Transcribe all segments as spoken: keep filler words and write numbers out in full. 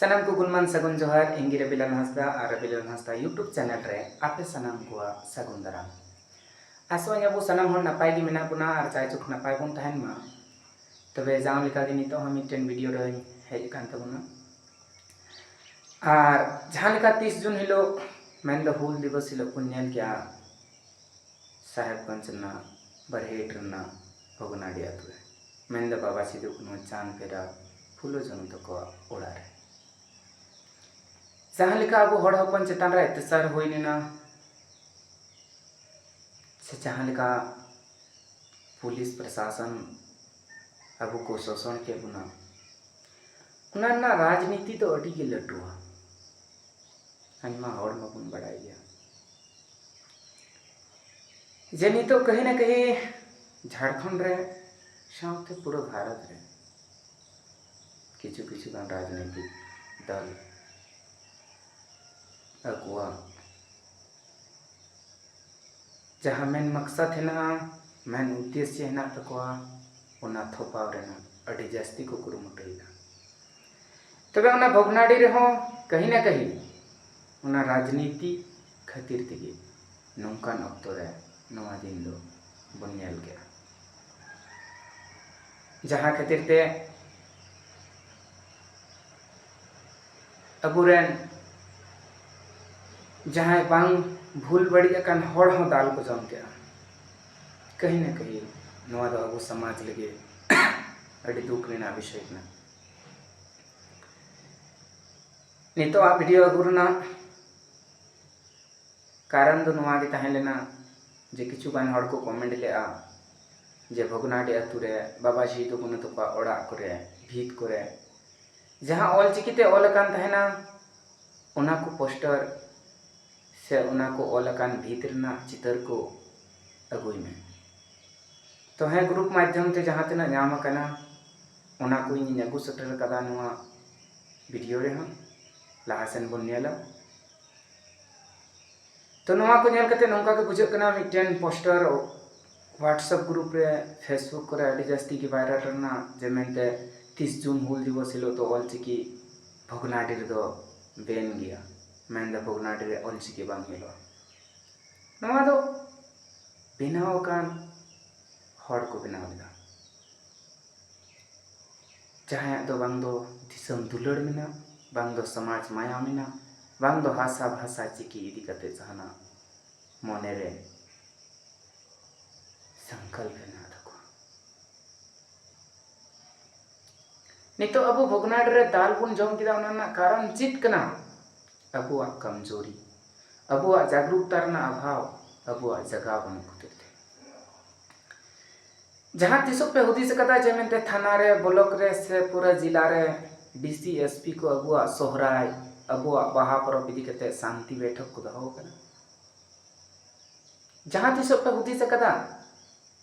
ᱥᱟᱱᱟᱢ ᱠᱚ ᱜᱩᱱᱢᱟᱱ ᱥᱟᱹᱜᱩᱱ ᱡᱚᱦᱟᱨ᱾ ᱤᱧ ᱜᱮ ᱨᱚᱵᱤᱞᱟᱞ ᱦᱟᱸᱥᱫᱟ ᱟᱨ ᱨᱚᱵᱤᱞᱟᱞ ᱦᱟᱸᱥᱫᱟ YouTube ᱪᱮᱱᱮᱞ ᱨᱮ ᱟᱯᱮ ᱥᱟᱱᱟᱢ ᱠᱚᱣᱟᱜ ᱥᱟᱹᱜᱩᱱ ᱫᱟᱨᱟᱢ᱾ ᱟᱥᱚᱜ ᱟᱹᱧ ᱟᱵᱚ ᱥᱟᱱᱟᱢ ᱦᱚᱲ ᱱᱟᱯᱟᱭ ᱜᱮ ᱢᱮᱱᱟᱜ ᱵᱚᱱᱟ ᱟᱨ ᱡᱟᱭᱡᱩᱜᱽ ᱱᱟᱯᱟᱭ ᱵᱚᱱ ᱛᱟᱦᱮᱱ ᱢᱟ᱾ ᱛᱚᱵᱮ ᱡᱟᱣ ᱞᱮᱠᱟᱜᱮ ᱱᱤᱛᱚᱜ ᱦᱚᱸ ᱢᱤᱫᱴᱮᱱ ᱵᱷᱤᱰᱤᱭᱳ ᱨᱮᱧ ᱦᱮᱡ ᱟᱠᱟᱱ ᱛᱟᱵᱚᱱᱟ᱾ ᱟᱨ ᱡᱟᱦᱟᱸ ᱞᱮᱠᱟ ᱛᱤᱥ ᱡᱩᱱ ᱦᱤᱞᱳᱜ, ᱢᱮᱱᱫᱚ ᱦᱩᱞ ᱫᱤᱵᱚᱥ ᱦᱤᱞᱳᱜ ᱵᱚᱱ ᱧᱮᱞ ᱠᱮᱜᱼᱟ ᱥᱟᱦᱮᱵᱽᱜᱚᱸᱡᱽ ᱨᱮᱱᱟᱜ ᱵᱟᱨᱦᱮᱴ ᱨᱮᱱᱟᱜ ᱵᱷᱚᱜᱽᱱᱟᱰᱤ ᱟᱹᱛᱩ ᱨᱮ, ᱢᱮᱱᱫᱚ ᱵᱟᱵᱟ ᱥᱤᱫᱩ ᱠᱟᱹᱱᱦᱩ, ᱪᱟᱸᱫᱽ ᱵᱷᱟᱭᱨᱟ, ᱯᱷᱩᱞᱳ ᱡᱷᱟᱱᱳ ᱛᱟᱠᱚᱣᱟᱜ ᱚᱲᱟᱜ ᱨᱮ᱾ ᱡᱟᱦᱟᱸ ᱞᱮᱠᱟ ᱟᱵᱚ ᱦᱚᱲ ᱦᱚᱯᱚᱱ ᱪᱮᱛᱟᱱ ᱨᱮ ᱚᱛᱛᱟᱪᱟᱨ ᱦᱩᱭ ᱞᱮᱱᱟ, ᱥᱮ ᱡᱟᱦᱟᱸ ᱞᱮᱠᱟ ᱯᱩᱞᱤᱥ ᱯᱨᱚᱥᱟᱥᱚᱱ ᱟᱵᱚ ᱠᱚ ᱥᱳᱥᱚᱱ ᱠᱮᱫ ᱵᱚᱱᱟ, ᱚᱱᱟ ᱨᱮᱱᱟᱜ ᱨᱟᱡᱽᱱᱤᱛᱤ ᱫᱚ ᱟᱹᱰᱤ ᱜᱮ ᱞᱟᱹᱴᱩᱣᱟ᱾ ᱟᱭᱢᱟ ᱦᱚᱲ ᱢᱟᱵᱚᱱ ᱵᱟᱲᱟᱭ ᱜᱮᱭᱟ᱾ ᱡᱮ ᱱᱤᱛᱚᱜ ᱠᱟᱹᱦᱤ ᱱᱟ ᱠᱟᱹᱦᱤ ᱡᱷᱟᱲᱠᱷᱚᱸᱰ ᱨᱮ ᱥᱟᱶᱛᱮ ᱯᱩᱨᱟᱹ ᱵᱷᱟᱨᱚᱛ ᱨᱮ ᱠᱤᱪᱷᱩ ᱠᱤᱪᱷᱩ ᱜᱟᱱ ᱨᱟᱡᱽᱱᱤᱛᱤᱠ ᱫᱚᱞ ᱟᱠᱚᱣᱟᱜ ᱡᱟᱦᱟᱸ ᱢᱮᱱ ᱢᱟᱠᱥᱟᱫ ᱦᱮᱱᱟᱜᱼᱟ, ᱢᱮᱱ ᱩᱫᱽᱫᱮᱥᱥᱚ ᱦᱮᱱᱟᱜ ᱛᱟᱠᱚᱣᱟ, ᱚᱱᱟ ᱛᱷᱚᱯᱟᱣ ᱨᱮᱱᱟᱜ ᱟᱹᱰᱤ ᱡᱟᱹᱥᱛᱤ ᱠᱚ ᱠᱩᱨᱩᱢᱩᱴᱩᱭᱮᱫᱟ᱾ ᱛᱚᱵᱮ ᱚᱱᱟ ᱵᱷᱚᱜᱽᱱᱟᱰᱤ ᱨᱮᱦᱚᱸ ᱠᱟᱹᱦᱤ ᱱᱟ ᱠᱟᱹᱦᱤ ᱚᱱᱟ ᱨᱟᱡᱽᱱᱤᱛᱤ ᱠᱷᱟᱹᱛᱤᱨ ᱛᱮᱜᱮ ᱱᱚᱝᱠᱟᱱ ᱚᱠᱛᱚ ᱨᱮ ᱱᱚᱣᱟ ᱫᱤᱱ ᱫᱚ ᱵᱚᱱ ᱧᱮᱞ ᱠᱮᱜᱼᱟ, ᱡᱟᱦᱟᱸ ᱠᱷᱟᱹᱛᱤᱨ ᱛᱮ ᱟᱵᱚᱨᱮᱱ ᱡᱟᱦᱟᱸᱭ ᱵᱟᱝ ᱵᱷᱩᱞ ᱵᱟᱹᱲᱤᱡ ᱟᱠᱟᱱ ᱦᱚᱲ ᱦᱚᱸ ᱫᱟᱞ ᱠᱚ ᱡᱚᱢ ᱠᱮᱜᱼᱟ᱾ ᱠᱟᱹᱦᱤ ᱱᱟ ᱠᱟᱹᱦᱤ ᱱᱚᱣᱟ ᱫᱚ ᱟᱵᱚ ᱥᱚᱢᱟᱡᱽ ᱞᱟᱹᱜᱤᱫ ᱟᱹᱰᱤ ᱫᱩᱠ ᱨᱮᱱᱟᱜ ᱵᱤᱥᱚᱭ ᱠᱟᱱᱟ᱾ ᱱᱤᱛᱚᱜ ᱟᱜ ᱵᱷᱤᱰᱤᱭᱳ ᱟᱹᱜᱩ ᱨᱮᱱᱟᱜ ᱠᱟᱨᱚᱱ ᱫᱚ ᱱᱚᱣᱟ ᱜᱮ ᱛᱟᱦᱮᱸ ᱞᱮᱱᱟ ᱡᱮ ᱠᱤᱪᱷᱩ ᱜᱟᱱ ᱦᱚᱲ ᱠᱚ ᱠᱚᱢᱮᱱᱴ ᱞᱮᱜᱼᱟ ᱡᱮ ᱵᱷᱚᱜᱽᱱᱟᱰᱤ ᱟᱹᱛᱩ ᱨᱮ ᱵᱟᱵᱟ ᱥᱤᱫᱩ ᱠᱟᱹᱱᱦᱩ ᱛᱟᱠᱚᱣᱟᱜ ᱚᱲᱟᱜ ᱠᱚᱨᱮ, ᱵᱷᱤᱛ ᱠᱚᱨᱮ ᱡᱟᱦᱟᱸ ᱚᱞ ᱪᱤᱠᱤᱛᱮ ᱚᱞ ᱟᱠᱟᱱ ᱛᱟᱦᱮᱱᱟ, ᱚᱱᱟ ᱠᱚ ᱯᱳᱥᱴᱟᱨ ᱥᱮ ᱚᱱᱟ ᱠᱚ ᱚᱞ ᱟᱠᱟᱱ ᱵᱷᱤᱛ ᱨᱮᱱᱟᱜ ᱪᱤᱛᱟᱹᱨ ᱠᱚ ᱟᱹᱜᱩᱭ ᱢᱮ᱾ ᱛᱚ ᱦᱮᱸ, ᱜᱨᱩᱯ ᱢᱟᱫᱽᱫᱷᱚᱢ ᱛᱮ ᱡᱟᱦᱟᱸ ᱛᱤᱱᱟᱹᱜ ᱧᱟᱢ ᱟᱠᱟᱱᱟ, ᱚᱱᱟ ᱠᱚ ᱤᱧᱤᱧ ᱟᱹᱜᱩ ᱥᱮᱴᱮᱨ ᱟᱠᱟᱫᱟ ᱱᱚᱣᱟ ᱵᱷᱤᱰᱤᱭᱳ ᱨᱮᱦᱚᱸ᱾ ᱞᱟᱦᱟ ᱥᱮᱱ ᱵᱚᱱ ᱧᱮᱞᱟ᱾ ᱛᱚ ᱱᱚᱣᱟ ᱠᱚ ᱧᱮᱞ ᱠᱟᱛᱮ ᱱᱚᱝᱠᱟ ᱜᱮ ᱵᱩᱡᱷᱟᱹᱜ ᱠᱟᱱᱟ, ᱢᱤᱫᱴᱮᱱ ᱯᱳᱥᱴᱟᱨ WhatsApp ᱜᱨᱩᱯ ᱨᱮ, Facebook ᱠᱚᱨᱮ ᱟᱹᱰᱤ ᱡᱟᱹᱥᱛᱤ ᱜᱮ ᱵᱷᱟᱭᱨᱟᱞ ᱞᱮᱱᱟ, ᱡᱮ ᱢᱮᱱᱛᱮ ᱛᱤᱥ ᱡᱩᱱ ᱦᱩᱞ ᱫᱤᱵᱚᱥ ᱦᱤᱞᱳᱜ ᱫᱚ ᱚᱞ ᱪᱤᱠᱤ ᱵᱷᱚᱜᱽᱱᱟᱰᱤ ᱨᱮᱫᱚ ᱵᱮᱱ ᱜᱮᱭᱟ, ᱢᱮᱱᱫᱚ ᱵᱷᱚᱜᱽᱱᱟᱰᱤ ᱨᱮ ᱚᱞᱪᱤᱠᱤ ᱵᱟᱝ ᱧᱮᱞᱚᱜᱼᱟ᱾ ᱱᱚᱣᱟ ᱫᱚ ᱵᱮᱱᱟᱣ ᱟᱠᱟᱱ ᱦᱚᱲ ᱠᱚ ᱵᱮᱱᱟᱣ ᱞᱮᱫᱟ, ᱡᱟᱦᱟᱸᱭᱟᱜ ᱫᱚ ᱵᱟᱝ ᱫᱚ ᱫᱤᱥᱚᱢ ᱫᱩᱞᱟᱹᱲ ᱢᱮᱱᱟᱜ, ᱵᱟᱝ ᱫᱚ ᱥᱚᱢᱟᱡᱽ ᱢᱟᱭᱟ ᱢᱮᱱᱟᱜ, ᱵᱟᱝ ᱫᱚ ᱦᱟᱥᱟ ᱵᱷᱟᱥᱟ ᱪᱤᱠᱤ ᱤᱫᱤ ᱠᱟᱛᱮ ᱡᱟᱦᱟᱱᱟᱜ ᱢᱚᱱᱮᱨᱮ ᱥᱚᱝᱠᱚᱞᱯ ᱢᱮᱱᱟᱜ ᱛᱟᱠᱚᱣᱟ᱾ ᱱᱤᱛᱚᱜ ᱟᱵᱚ ᱵᱷᱚᱜᱽᱱᱟᱰᱤ ᱨᱮ ᱫᱟᱞ ᱵᱚᱱ ᱡᱚᱢ ᱠᱮᱫᱟ, ᱚᱱᱟ ᱨᱮᱱᱟᱜ ᱠᱟᱨᱚᱱ ᱪᱮᱫ ᱠᱟᱱᱟ? ᱟᱵᱚᱣᱟᱜ ᱠᱚᱢᱡᱳᱨᱤ, ᱟᱵᱚᱣᱟᱜ ᱡᱟᱜᱽᱨᱩᱠᱛᱟ ᱨᱮᱱᱟᱜ ᱚᱵᱷᱟᱵᱽ, ᱟᱵᱚᱣᱟᱜ ᱡᱟᱜᱟᱣ ᱵᱟᱹᱱᱩᱜ ᱠᱷᱟᱹᱛᱤᱨ ᱛᱮ᱾ ᱡᱟᱦᱟᱸ ᱛᱤᱥᱚᱜ ᱯᱮ ᱦᱩᱫᱤᱥ ᱟᱠᱟᱫᱟ ᱡᱮ ᱢᱮᱱᱛᱮ ᱛᱷᱟᱱᱟ ᱨᱮ, ᱵᱞᱚᱠ ᱨᱮ ᱥᱮ ᱯᱩᱨᱟᱹ ᱡᱤᱞᱟ ᱨᱮ ᱰᱤ ᱥᱤ, ᱮᱥ ᱯᱤ ᱠᱚ ᱟᱵᱚᱣᱟᱜ ᱥᱚᱦᱨᱟᱭ, ᱟᱵᱚᱣᱟᱜ ᱵᱟᱦᱟ ᱯᱚᱨᱚᱵᱽ ᱤᱫᱤ ᱠᱟᱛᱮ ᱥᱟᱱᱛᱤ ᱵᱮᱴᱷᱚᱠ ᱠᱚ ᱫᱚᱦᱚ ᱟᱠᱟᱫᱟ? ᱡᱟᱦᱟᱸ ᱛᱤᱥᱚᱜ ᱯᱮ ᱦᱩᱫᱤᱥ ᱟᱠᱟᱫᱟ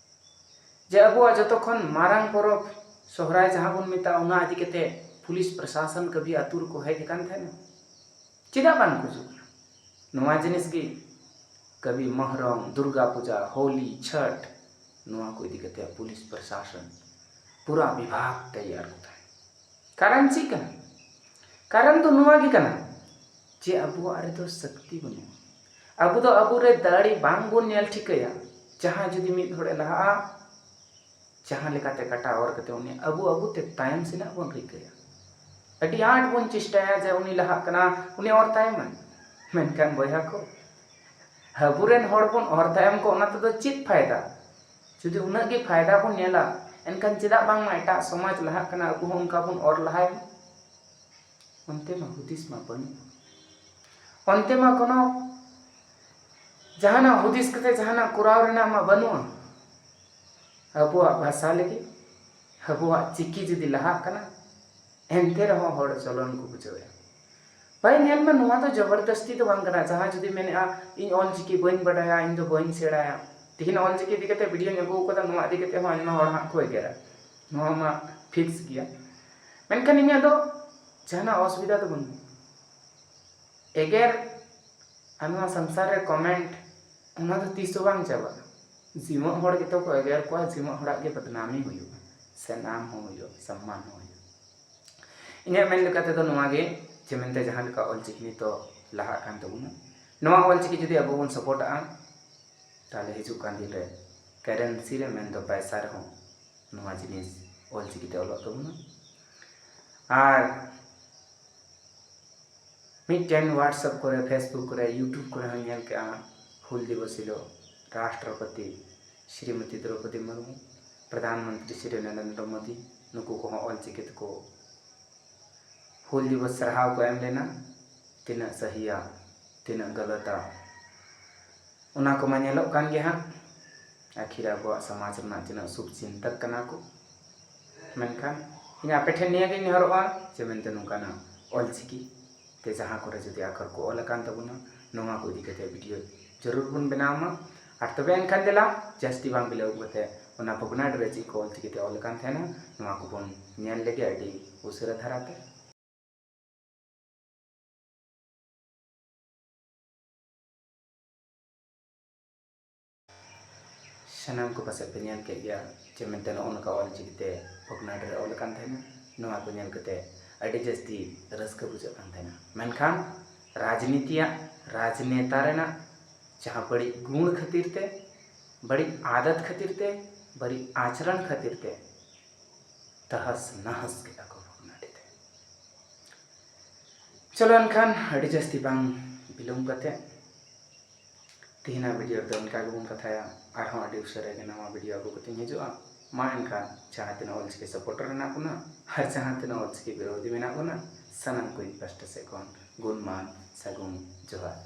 ᱡᱮ ᱟᱵᱚᱣᱟᱜ ᱡᱚᱛᱚ ᱠᱷᱚᱱ ᱢᱟᱨᱟᱝ ᱯᱚᱨᱚᱵᱽ ᱥᱚᱦᱨᱟᱭ ᱡᱟᱦᱟᱸ ᱵᱚᱱ ᱢᱮᱛᱟᱜᱼᱟ, ᱚᱱᱟ ᱤᱫᱤ ᱠᱟᱛᱮ ᱯᱩᱞᱤᱥ ᱯᱨᱚᱥᱟᱥᱚᱱ ᱠᱟᱹᱵᱷᱤ ᱟᱹᱛᱩ ᱨᱮᱠᱚ ᱦᱮᱡ ᱟᱠᱟᱱ ᱛᱟᱦᱮᱱᱟ? ᱪᱮᱫᱟᱜ ᱵᱟᱝ ᱠᱚ ᱦᱤᱡᱩᱜ ᱠᱟᱱᱟ? ᱱᱚᱣᱟ ᱡᱤᱱᱤᱥ ᱜᱮ ᱠᱟᱹᱵᱷᱤ ᱢᱚᱦᱨᱚᱢ, ᱫᱩᱨᱜᱟ ᱯᱩᱡᱟ, ᱦᱳᱞᱤ, ᱪᱷᱚᱴ, ᱱᱚᱣᱟ ᱠᱚ ᱤᱫᱤ ᱠᱟᱛᱮ ᱯᱩᱞᱤᱥ ᱯᱨᱚᱥᱟᱥᱚᱱ ᱯᱩᱨᱟ ᱵᱤᱵᱷᱟᱜᱽ ᱛᱮᱭᱟᱨ ᱠᱚ ᱛᱟᱦᱮᱸ᱾ ᱠᱟᱨᱚᱱ ᱪᱮᱫ ᱠᱟᱱᱟ? ᱠᱟᱨᱚᱱ ᱫᱚ ᱱᱚᱣᱟ ᱜᱮ ᱠᱟᱱᱟ ᱡᱮ ᱟᱵᱚᱣᱟᱜ ᱨᱮᱫᱚ ᱥᱚᱠᱛᱤ ᱵᱟᱹᱱᱩᱜᱼᱟ᱾ ᱟᱵᱚ ᱫᱚ ᱟᱵᱚᱨᱮ ᱫᱟᱲᱮ ᱵᱟᱝ ᱵᱚᱱ ᱧᱮᱞ ᱴᱷᱤᱠᱟᱹᱭᱟ᱾ ᱡᱟᱦᱟᱸᱭ ᱡᱩᱫᱤ ᱢᱤᱫ ᱦᱚᱲᱮ ᱞᱟᱦᱟᱜᱼᱟ, ᱡᱟᱦᱟᱸ ᱞᱮᱠᱟᱛᱮ ᱠᱟᱴᱟ ᱚᱨ ᱠᱟᱛᱮ ᱩᱱᱤ ᱟᱵᱚ ᱟᱵᱚ ᱛᱮ ᱛᱟᱭᱚᱢ ᱥᱮᱱᱟᱜ ᱵᱚᱱ ᱨᱤᱠᱟᱹᱭᱟ᱾ ᱟᱹᱰᱤ ᱟᱸᱴ ᱵᱚᱱ ᱪᱮᱥᱴᱟᱭᱟ ᱡᱮ ᱩᱱᱤ ᱞᱟᱦᱟᱜ ᱠᱟᱱᱟ, ᱩᱱᱤ ᱚᱨ ᱛᱟᱭᱚᱢᱟᱭ᱾ ᱢᱮᱱᱠᱷᱟᱱ ᱵᱚᱭᱦᱟ ᱠᱚ, ᱟᱵᱚᱨᱮᱱ ᱦᱚᱲ ᱵᱚᱱ ᱚᱨ ᱛᱟᱭᱚᱢ ᱠᱚ, ᱚᱱᱟ ᱛᱮᱫᱚ ᱪᱮᱫ ᱯᱷᱟᱭᱫᱟ? ᱡᱩᱫᱤ ᱩᱱᱟᱹᱜ ᱜᱮ ᱯᱷᱟᱭᱫᱟ ᱵᱚᱱ ᱧᱮᱞᱟ, ᱮᱱᱠᱷᱟᱱ ᱪᱮᱫᱟᱜ ᱵᱟᱝᱢᱟ ᱮᱴᱟᱜ ᱥᱚᱢᱟᱡᱽ ᱞᱟᱦᱟᱜ ᱠᱟᱱᱟ, ᱟᱵᱚ ᱦᱚᱸ ᱚᱱᱠᱟ ᱵᱚᱱ ᱚᱨ ᱞᱟᱦᱟᱭ ᱢᱟ? ᱚᱱᱛᱮ ᱢᱟ ᱦᱩᱫᱤᱥ ᱢᱟ ᱵᱟᱹᱱᱩᱜᱼᱟ᱾ ᱚᱱᱛᱮ ᱢᱟ ᱠᱳᱱᱳ ᱡᱟᱦᱟᱱᱟᱜ ᱦᱩᱫᱤᱥ ᱠᱟᱛᱮ ᱡᱟᱦᱟᱱᱟᱜ ᱠᱚᱨᱟᱣ ᱨᱮᱱᱟᱜ ᱢᱟ ᱵᱟᱹᱱᱩᱜᱼᱟ᱾ ᱟᱵᱚᱣᱟᱜ ᱵᱷᱟᱥᱟ ᱞᱟᱹᱜᱤᱫ, ᱟᱵᱚᱣᱟᱜ ᱪᱤᱠᱤ ᱡᱩᱫᱤ ᱞᱟᱦᱟᱜ ᱠᱟᱱᱟ, ᱮᱱᱛᱮ ᱨᱮᱦᱚᱸ ᱦᱚᱲ ᱪᱚᱞᱚᱱ ᱠᱚ ᱵᱩᱡᱷᱟᱹᱣᱮᱫᱼᱟ᱾ ᱵᱷᱟᱭ, ᱧᱮᱞ ᱢᱮ, ᱱᱚᱣᱟ ᱫᱚ ᱡᱚᱵᱚᱨᱫᱚᱥᱛᱤ ᱫᱚ ᱵᱟᱝ ᱠᱟᱱᱟ᱾ ᱡᱟᱦᱟᱸᱭ ᱡᱩᱫᱤ ᱢᱮᱱᱮᱫᱼᱟ, "ᱤᱧ ᱚᱞ ᱪᱤᱠᱤ ᱵᱟᱹᱧ ᱵᱟᱰᱟᱭᱟ, ᱤᱧ ᱫᱚ ᱵᱟᱹᱧ ᱥᱮᱬᱟᱭᱟ", ᱛᱤᱦᱤᱧ ᱚᱞ ᱪᱤᱠᱤ ᱤᱫᱤ ᱠᱟᱛᱮ ᱵᱷᱤᱰᱤᱭᱳᱧ ᱟᱹᱜᱩ ᱟᱠᱟᱫᱟ, ᱱᱚᱣᱟ ᱤᱫᱤ ᱠᱟᱛᱮ ᱦᱚᱸ ᱟᱭᱢᱟ ᱦᱚᱲ ᱦᱟᱸᱜ ᱠᱚ ᱮᱜᱮᱨᱟ, ᱱᱚᱣᱟ ᱢᱟ ᱯᱷᱤᱠᱥ ᱜᱮᱭᱟ᱾ ᱢᱮᱱᱠᱷᱟᱱ ᱤᱧᱟᱹᱜ ᱫᱚ ᱡᱟᱦᱟᱱᱟᱜ ᱚᱥᱩᱵᱤᱫᱷᱟ ᱫᱚ ᱵᱟᱹᱱᱩᱜᱼᱟ᱾ ᱮᱜᱮᱨ ᱟᱨ ᱱᱚᱣᱟ ᱥᱚᱝᱥᱟᱨ ᱨᱮ ᱠᱚᱢᱮᱱᱴ, ᱚᱱᱟ ᱫᱚ ᱛᱤᱥ ᱦᱚᱸ ᱵᱟᱝ ᱪᱟᱵᱟᱜᱼᱟ᱾ ᱡᱤᱣᱮᱫ ᱦᱚᱲ ᱜᱮᱛᱚ ᱠᱚ ᱮᱜᱮᱨ ᱠᱚᱣᱟ, ᱡᱤᱣᱮᱫ ᱦᱚᱲᱟᱜ ᱜᱮ ᱵᱚᱫᱱᱟᱢᱤ ᱦᱩᱭᱩᱜᱼᱟ, ᱥᱮ ᱱᱟᱢ ᱦᱚᱸ ᱦᱩᱭᱩᱜᱼᱟ, ᱥᱚᱢᱢᱟᱱ ᱦᱚᱸ ᱦᱩᱭᱩᱜᱼᱟ᱾ ᱤᱧᱟᱹᱜ ᱢᱮᱱ ᱞᱮᱠᱟ ᱛᱮᱫᱚ ᱱᱚᱣᱟ ᱜᱮ, ᱡᱮ ᱢᱮᱱᱛᱮ ᱡᱟᱦᱟᱸ ᱞᱮᱠᱟ ᱚᱞᱪᱤᱠᱤ ᱱᱤᱛᱚᱜ ᱞᱟᱦᱟᱜ ᱠᱟᱱ ᱛᱟᱵᱚᱱᱟ, ᱱᱚᱣᱟ ᱚᱞᱪᱤᱠᱤ ᱡᱩᱫᱤ ᱟᱵᱚ ᱵᱚᱱ ᱥᱟᱯᱳᱨᱴᱟᱜᱼᱟ, ᱛᱟᱦᱚᱞᱮ ᱦᱤᱡᱩᱜ ᱠᱟᱱ ᱫᱤᱱ ᱨᱮ ᱠᱟᱨᱮᱱᱥᱤ ᱨᱮ ᱢᱮᱱᱫᱚ ᱯᱟᱭᱥᱟ ᱨᱮᱦᱚᱸ ᱱᱚᱣᱟ ᱡᱤᱱᱤᱥ ᱚᱞᱪᱤᱠᱤ ᱛᱮ ᱚᱞᱚᱜ ᱛᱟᱵᱚᱱᱟ᱾ ᱟᱨ ᱢᱤᱫᱴᱮᱱ WhatsApp ᱠᱚᱨᱮ, Facebook ᱠᱚᱨᱮ, YouTube ᱠᱚᱨᱮ ᱦᱚᱸᱧ ᱧᱮᱞ ᱠᱮᱜᱼᱟ, ᱦᱩᱞ ᱫᱤᱵᱚᱥ ᱦᱤᱞᱳᱜ ᱨᱟᱥᱴᱨᱚᱯᱚᱛᱤ ᱥᱨᱤᱢᱚᱛᱤ ᱫᱨᱚᱣᱯᱚᱫᱤ ᱢᱩᱨᱢᱩ, ᱯᱨᱚᱫᱷᱟᱱ ᱢᱚᱱᱛᱨᱤ ᱥᱨᱤ ᱱᱚᱨᱮᱱᱫᱨᱚ ᱢᱳᱫᱤ, ᱱᱩᱠᱩ ᱠᱚᱦᱚᱸ ᱚᱞᱪᱤᱠᱤ ᱛᱮᱠᱚ ᱦᱩᱞ ᱫᱤᱵᱚᱥ ᱥᱟᱨᱦᱟᱣ ᱠᱚ ᱮᱢ ᱞᱮᱱᱟ᱾ ᱛᱤᱱᱟᱹᱜ ᱥᱟᱹᱦᱤᱭᱟ, ᱛᱤᱱᱟᱹᱜ ᱜᱟᱞᱟᱛᱟ, ᱚᱱᱟ ᱠᱚᱢᱟ ᱧᱮᱞᱚᱜ ᱠᱟᱱ ᱜᱮ ᱦᱟᱸᱜ᱾ ᱟᱹᱠᱷᱤᱨ ᱟᱵᱚᱣᱟᱜ ᱥᱚᱢᱟᱡᱽ ᱨᱮᱱᱟᱜ ᱛᱤᱱᱟᱹᱜ ᱥᱩᱵ ᱪᱤᱱᱛᱟᱹᱠ ᱠᱟᱱᱟ ᱠᱚ᱾ ᱢᱮᱱᱠᱷᱟᱱ ᱤᱧ ᱟᱯᱮ ᱴᱷᱮᱱ ᱱᱤᱭᱟᱹ ᱜᱤᱧ ᱱᱮᱦᱚᱨᱚᱜᱼᱟ ᱡᱮ ᱢᱮᱱᱛᱮ ᱱᱚᱝᱠᱟᱱᱟᱜ ᱚᱞᱪᱤᱠᱤ ᱛᱮ ᱡᱟᱦᱟᱸ ᱠᱚᱨᱮ ᱡᱩᱫᱤ ᱟᱠᱷᱚᱨ ᱠᱚ ᱚᱞ ᱟᱠᱟᱱ ᱛᱟᱵᱚᱱᱟ, ᱱᱚᱣᱟ ᱠᱚ ᱤᱫᱤ ᱠᱟᱛᱮ ᱵᱷᱤᱰᱤᱭᱳ ᱡᱟᱹᱨᱩᱲ ᱵᱚᱱ ᱵᱮᱱᱟᱣ ᱢᱟ᱾ ᱟᱨ ᱛᱚᱵᱮ ᱮᱱᱠᱷᱟᱱ ᱫᱮᱞᱟ, ᱡᱟᱹᱥᱛᱤ ᱵᱟᱝ ᱵᱤᱞᱚᱢ ᱠᱟᱛᱮ ᱚᱱᱟ ᱵᱷᱚᱜᱽᱱᱟᱰᱤ ᱨᱮ ᱪᱮᱫ ᱠᱚ ᱚᱞᱪᱤᱠᱤ ᱛᱮ ᱚᱞ ᱟᱠᱟᱱ ᱛᱟᱦᱮᱱᱟ, ᱱᱚᱣᱟ ᱠᱚᱵᱚᱱ ᱧᱮᱞ ᱞᱮᱜᱮ ᱟᱹᱰᱤ ᱩᱥᱟᱹᱨᱟ ᱫᱷᱟᱨᱟᱛᱮ᱾ ᱥᱟᱱᱟᱢ ᱠᱚ ᱯᱟᱥᱮᱡ ᱯᱮ ᱧᱮᱞ ᱠᱮᱫ ᱜᱮᱭᱟ ᱡᱮ ᱢᱮᱱᱛᱮ ᱱᱚᱜᱼᱚ ᱱᱚᱝᱠᱟ ᱚᱞ ᱪᱤᱠᱤᱛᱮ ᱵᱷᱚᱜᱽᱱᱟᱰᱤ ᱨᱮ ᱚᱞ ᱟᱠᱟᱱ ᱛᱟᱦᱮᱱᱟ᱾ ᱱᱚᱣᱟ ᱠᱚ ᱧᱮᱞ ᱠᱟᱛᱮ ᱟᱹᱰᱤ ᱡᱟᱹᱥᱛᱤ ᱨᱟᱹᱥᱠᱟᱹ ᱵᱩᱡᱷᱟᱹᱜ ᱠᱟᱱ ᱛᱟᱦᱮᱱᱟ᱾ ᱢᱮᱱᱠᱷᱟᱱ ᱨᱟᱡᱽᱱᱤᱛᱤᱭᱟᱜ, ᱨᱟᱡᱽᱱᱮᱛᱟ ᱨᱮᱱᱟᱜ ᱡᱟᱦᱟᱸ ᱵᱟᱹᱲᱤᱡ ᱜᱩᱬ ᱠᱷᱟᱹᱛᱤᱨ ᱛᱮ, ᱵᱟᱹᱲᱤᱡ ᱟᱫᱟᱛ ᱠᱷᱟᱹᱛᱤᱨ ᱛᱮ, ᱵᱟᱹᱲᱤᱡ ᱟᱪᱨᱚᱱ ᱠᱷᱟᱹᱛᱤᱨ ᱛᱮ ᱛᱟᱦᱟᱥ ᱱᱟᱦᱟᱥ ᱠᱮᱫᱟ ᱠᱚ ᱵᱷᱚᱜᱽᱱᱟᱰᱤ ᱛᱮ᱾ ᱪᱚᱞᱚ ᱮᱱᱠᱷᱟᱱ ᱟᱹᱰᱤ ᱡᱟᱹᱥᱛᱤ ᱵᱟᱝ ᱵᱤᱞᱚᱢ ᱠᱟᱛᱮ ᱛᱮᱦᱮᱧᱟᱜ ᱵᱷᱤᱰᱤᱭᱳ ᱨᱮᱫᱚ ᱚᱱᱠᱟ ᱜᱮᱵᱚᱱ ᱠᱟᱛᱷᱟᱭᱟ᱾ ᱟᱨᱦᱚᱸ ᱟᱹᱰᱤ ᱩᱥᱟᱹᱨᱟ ᱜᱮ ᱱᱟᱣᱟ ᱵᱷᱤᱰᱤᱭᱳ ᱟᱹᱜᱩ ᱠᱟᱛᱮᱧ ᱦᱤᱡᱩᱜᱼᱟ᱾ ᱢᱟ ᱮᱱᱠᱷᱟᱱ ᱡᱟᱦᱟᱸ ᱛᱤᱱᱟᱹᱜ ᱚᱞᱪᱤᱠᱤ ᱥᱟᱯᱳᱨᱴᱟᱨ ᱢᱮᱱᱟᱜ ᱵᱚᱱᱟ ᱟᱨ ᱡᱟᱦᱟᱸ ᱛᱤᱱᱟᱹᱜ ᱚᱞᱪᱤᱠᱤ ᱵᱤᱨᱳᱫᱷᱤ ᱢᱮᱱᱟᱜ ᱵᱚᱱᱟ, ᱥᱟᱱᱟᱢ ᱠᱚ ᱤᱧ ᱯᱟᱥᱴᱟ ᱥᱮᱫ ᱠᱷᱚᱱ ᱜᱩᱱ ᱢᱟᱱ ᱥᱟᱹᱜᱩᱱ ᱡᱚᱦᱟᱨ᱾